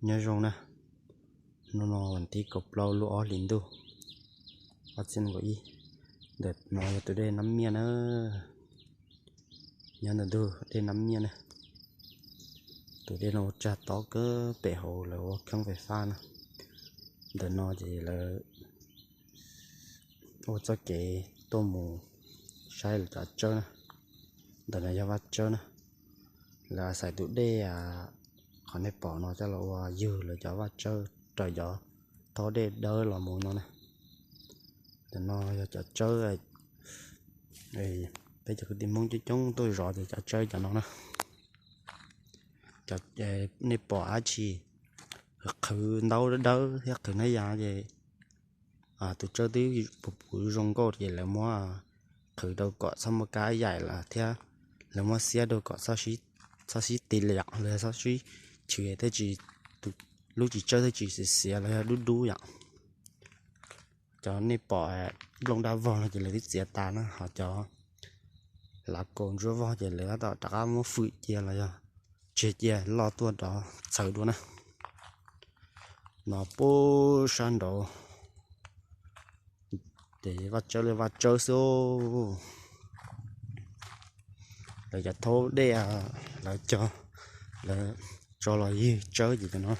Nyob zoo na, hnub no vas thib kaum plaub lub ob hlis ntuj ob txhiab kaum ib. Ntawm no yog tus dej Nab Miaj na, nyob ntawm ntug dej Nab Miaj na. Tus dej no ua tsag tob kawg pem hauv lawv ua kheeb fais faj na. Ntawm no ces lawv ua txoj kev tuaj mus saib lawv cov tsawb na. Ntawm no yog vaj tsawb na, lawv xaiv tus dej qhov nej pom no coj los ua yug lawv cov vaj tsawb raws cov thaub dej dawb los mus no na. Ntawm no yog cov tsawb, peb cov kwv tij Hmoob coob coob tuaj zov ces cov tsawb cov no na. Nej pom dab tsi qhwv ntaub dawb dawb thiab qhwv hnab yas ces tus tsawb twb puv puv zoo nkauj ces lawv muab qhwv rau kom txhob muaj kab yaim lawm thiab lawv muab xiab rau kom txhob sib ti li yom, lawv txhob sib chwv thiaj tsis, lub tsis tsawb thiaj tsis xiav xiav los yog dub dub yom. Cov nej pom nplooj dab vog no ces lawv twb txiav tas na, ho cov lav kaus ntsuab vog ces lawv tab tom rov qab muab fwm cia los yog tseg cia loj tuaj rov txhawv dua na. No puag sab nraud ces vaj tsawb li vaj tsawb xwb. Lawv cov thaub dej lawv cog, lawv tso los yig tsawb ces cov no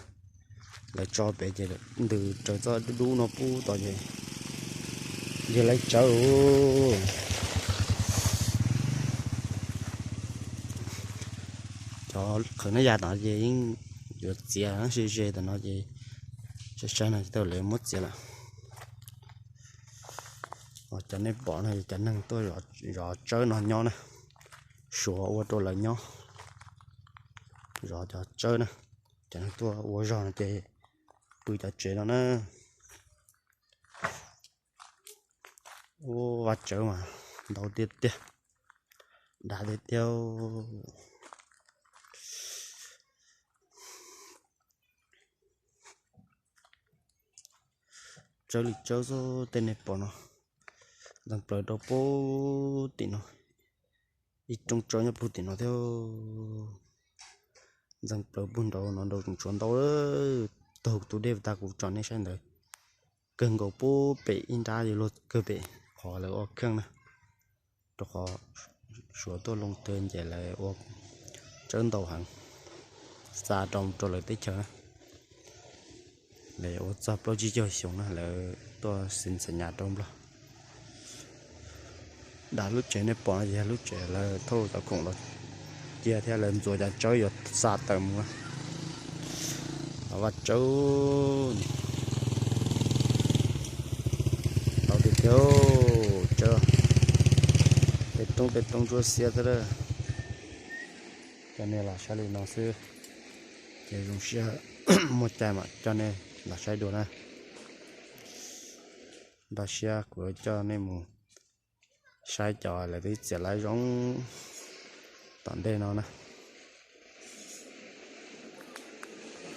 lawv tso pem ces ntws raws txoj dub dub no pub tod ces yog lawv tsawb. Cov qhwv hnab yas tom ces yeej yuav txiav ze ze tom no ces saib saib no tsis tau lawv muab txiav lawm. Cov nej pom no cov neeg tuaj zov tsawb no nyob na, suav ua rau lawv nyob zov cov tsawb na. Cov neeg tuaj ua zog no ces pw cov tsev no na. Ua vaj tsawb mas ntau tiag tiag, dav tiag tiag. Tsawb li tsawb xwb tej nej pom no, ntxeev plaws rau puag tim no, ib rooj tsawb nyob puag tim no thiab. Ntxeev plaws puag nraud no nraud tseem tshuav ntau, taug tus dej tag kuv tso nej saib ntawd, kawg nkaus puag pem ib nrab yuav luag kawg pem qhov lawv ua kheej na, rau qhov suav tuaj loo tag ces lawv ua tsawb ntau heev xa rau rau lawv teb chaws na. Lawv ua txog plaub tsib caug xyoo na lawv tuaj xeev xa nyas rau Nplog. Dav lub tsev nej pom no ces yog lub tsev lawv thauj cov khoom los cia thiab lawv ntxuav cov tsawb yuav xa tawm mus. Vaj tsawb ntau tiag tiag, tsawb tej roob tej roob ntsuab xiab xwb lawm. Coj nej los saib li no xwb, ces zoo siab muaj cai mam coj nej los saib dua na. Npaj siab kuv coj nej mus saib cov lawv twb txiav lawv zoo tom ntej no na.